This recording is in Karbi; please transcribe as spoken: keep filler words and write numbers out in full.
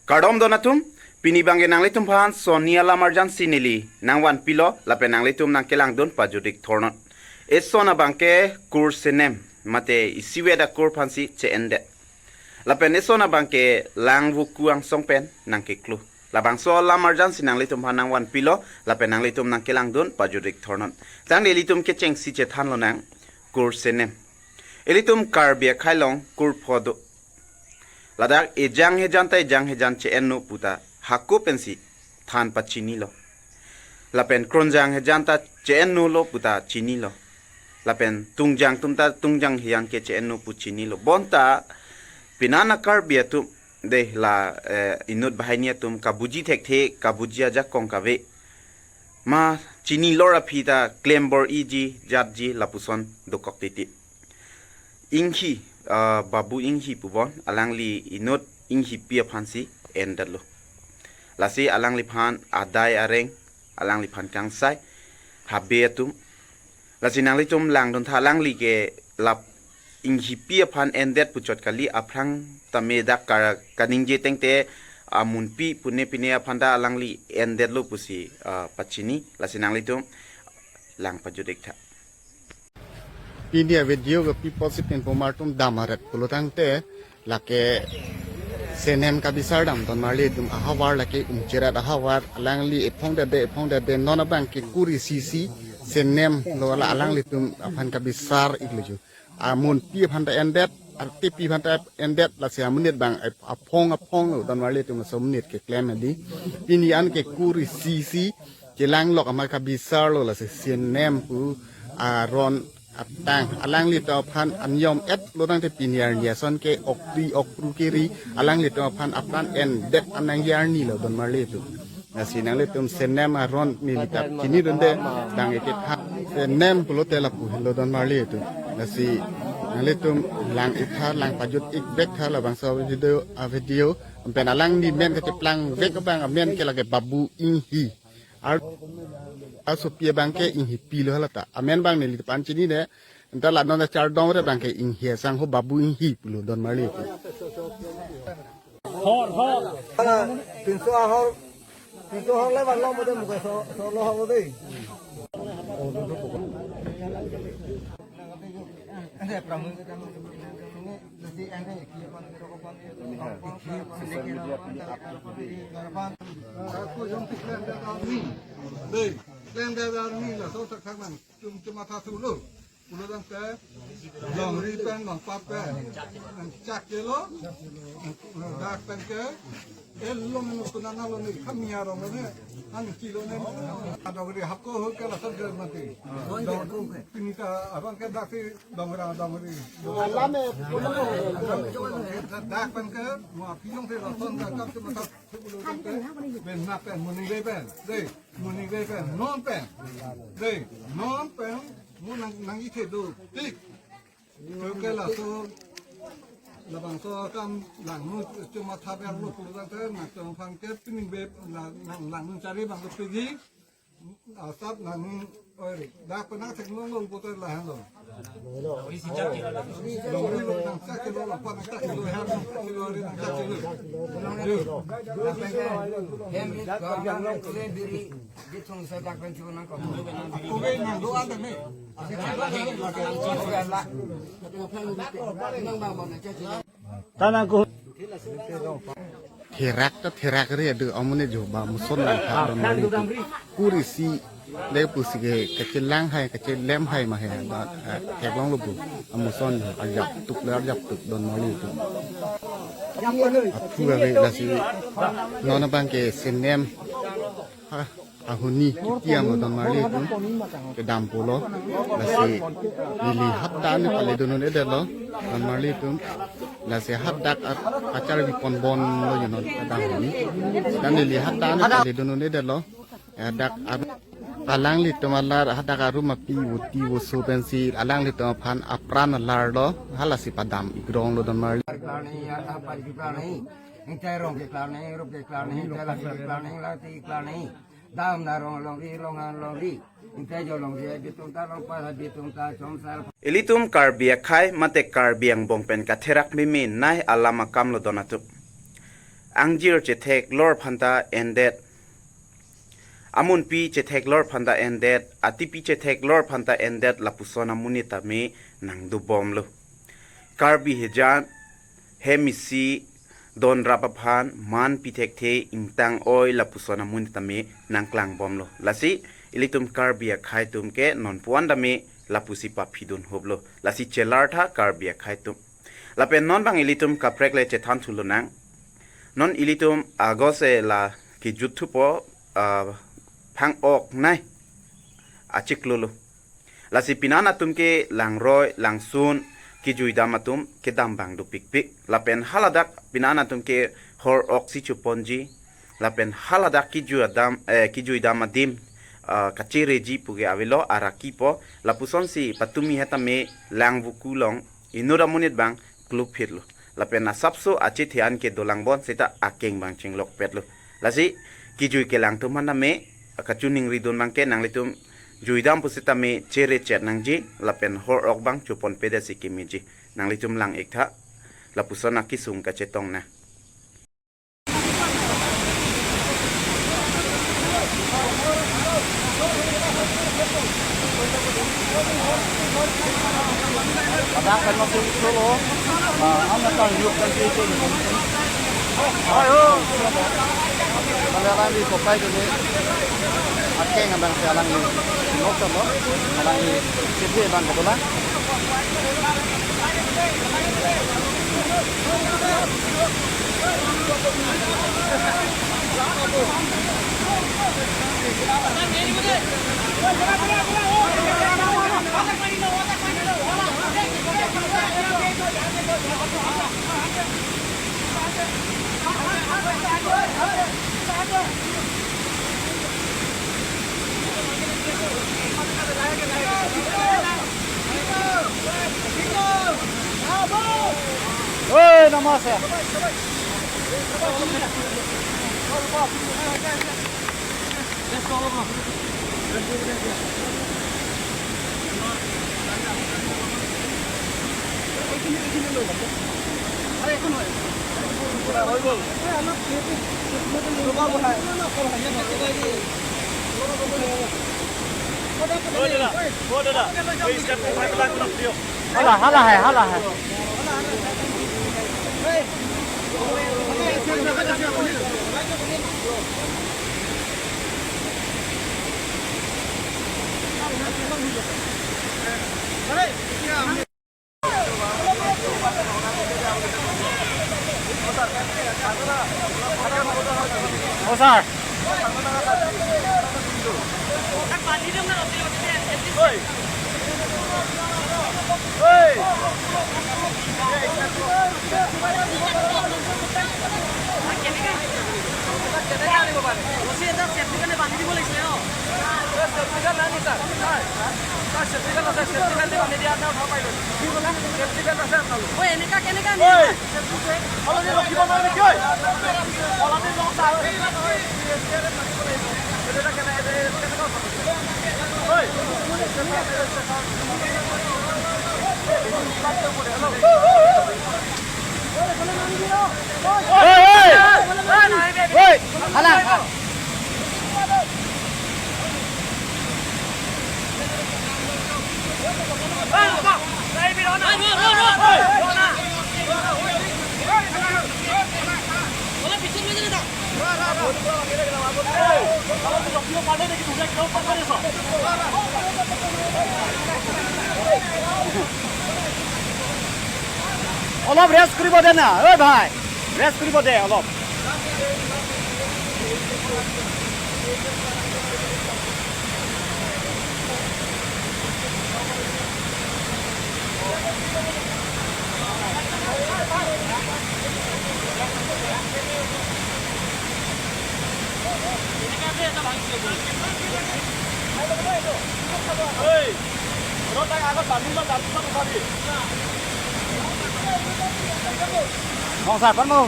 Kardom don atum, pini abangke nanglitum aphan sonni alam arjan si neli nangvanpilo, lapen nanglitum nangkelangdun pajut-ik thornon. Eson abangke kur Senem mate isivet akur aphansi che-endet. Lapen eson abangke Langvoku angsong pen nangkeklo. Labangso alam arjan si nanglitum aphan nangvanpilo, lapen nanglitum nangkelangdun pajut-ik thornon. Tangte ilitum kechengsi chethan lonang kur Senem. Ilitum Karbi akhei along kur pho do. Ladak ejang hejan ta ejang hejan che-ennon puta hako pensi than pachinilo. Lapen kronjang hejan ta che-ennonlo puta chinilo. Lapen tungjang atum ta tungjang hejan ke che-ennon pu chinilo. Bonta penang a-Karbi atum dei la, eh, inut banghini atum kabuji thekthe, kabuji ajakong kave. Ma chinilor aphi ta klem bor-iji, jatji lapuson dokok titi. Inghi, ah, Babu Inghi pubon, alangli inut Inghipi aphansi endetlo. Lasi alangliphan adai areng, alangliphan kangsai, habe atum. Lasi nanglitum langdun tha, alangli ke lap Inghipi aphan endet puchot kali, aphrang tame dak ka-, kaningje tangte amunpi pune pine aphan ta alangli endetlo pusi, ah, pachini. Lasi nanglitum lang pajut-ik tha. Pini a-video ke pi apotsi pinpomar atum dam aret pulo tangte, lake Senem kabisar dam don marli atum, ahavar lake Umchirat ahavar, alangli ephong dede, ephong dede, non abangke kur isi si Senem lo, la alanglitum aphan kabisar-iklo jo. Amunpi aphan ta endet, artepi aphan ta endet, lasi amonit abang ap-, aphong aphong lo don marli atum, laso amonit keklem hedi. Pini anke kur isi si chelanglok amat kabisarlo, lasi Senem pu aron atang. Alanglitum aphan aniyom-et lo tangte pini arni ason ke okri okru keri, alanglitum aphan apran endet anang arni lo don marli atum. Lasi nanglitum Senem aron neli ta chinidunde, dang eke tha Senem pulote lapu henlo don marli atum. Lasi nanglitum lang-ik tha, lang pajut-ik vek tha labangso video, a-video. Pen alangli men kacheplang vek abang amen ke lake Babu Inghi. Ar-, asopi abangke Inghipi lo halata. Amen abang neli pan chinine. Anta la non achar dongre abangke Inghi asangho, Babu Inghi pulo don marli atum. Hor, hor. Ala, pinso ahor, pinso ahor le bang lo mode muka so, so lo ho dei. Dei, klem dei arni laso thakthak nang chum chum matha thulo. Pulo tangte longri pen longpat pen nangchak kelo, dak pen ke elong nang kunana lo ni kami arong lo ni, ani chilo ni. Dongri hapko ho ke lason ke mati. Dong pini ta abangke daksi dongra dongri. Alame. Dak pen ke mo aphi jongsi lason ke kam ke matha thulo tangte, ben na pen, moning dei pen, dei. Moning dei pen, non pen. Dei, non pen, mo nang, nang-ithek do tik. Choke laso, labangso akam langno chuma thaber lo pulo tangte, nangtum aphan ke pining be, lang, lang, langno chari abang do piji. Asap nang, oi, dak pen nangthek long long putar lahenlo. Tanang ko. Therak ta therak re adu amonit jo ba muson lang tha don marli atum. Kur isi le pusi ke kachelang hai, kachelem hai ma hai ba, eh, theklonglo pu. Amuson jo arjap tuk le arjap tuk don marli atum. Aphu ave lasi non abangke Senem ha, ahuni kitiam lo don marli atum kedam pulo. Lasi neli hadak ne pale dun un-edetlo don marli atum. Lasi hadak a-, achar bi ponbomlo jo non kedam ahuni. Dan neli hadak ne pale dun un-edetlo. Hadak ar-, alanglitum alar hadak arum api voti voso pensi alanglitum aphan apran alarlo, halasi padam-ik ronglo don marli. Klar nahi, ya, apa klar nahi? Ingtai rong ke klar nahi, rup ke klar nahi, ingtai lasi ke klar nahi, lasi klar nahi. Dam na rong longri, long an longri. Ingtai jo longri, bitung ta longpat, bitung ta chomsar. Ilitum Karbi akhei mate Karbi angbong pen katherak meme nai alam akam lo don atum. Angjir chetheklor aphanta endet, amunpi chetheklor aphanta endet, atipi chetheklor aphanta endet lapuson amonit tame nangdobomlo. Karbi hijan hem isi donrap aphan man pithekthe ingtang-oi lapuson amonit tame nangklangbomlo. Lasi ilitum Karbi akhei atum ke non puan tame lapusi paphidun hoplo. Lasi chelartha Karbi akhei atum. Lapen non bang ilitum kaprek le chethan thulonang. Non ilitum August e la kejut thupo, ah, phang-ok nei achiklolo. Lasi pinan atum ke langroi langsun kejuidam atum kedam abang dopikpik. Lapen haladak pinan atum ke hor-ok si choponji. Lapen haladak kejui adam, eh, kejuidam adim, ah, kachereji pu ke avelo, araki po. Lapusonsi patumi hetame lang vuku along inut amonit bang klupphitlo. Lapen asapso achethe an ke dolang bon seta akeng bang chinglokpetlo. Lasi kejui kelang atum aphan tame kachiningridun abang ke nanglitum juidam pusitame cherechet nangji lapen hor-ok bang choponpedetsi kemeji. Nanglitum lang-iktha, lapuson akesung kachetong na. Ladak kan masih solo. Ah, ang natang yuk kan sih sih. Ayo. Kalau lagi kopai dulu. Akeng abang si alangli. Nok sama. Alangli sih abang kebetulan. Oi, namaste. Hala, hala hai, hala hai. Oh, sir. অলপ ৰেষ্ট কৰিব দে না, ঐ ভাই, ৰেষ্ট কৰিব দে অলপ। Bang sa, kon mo?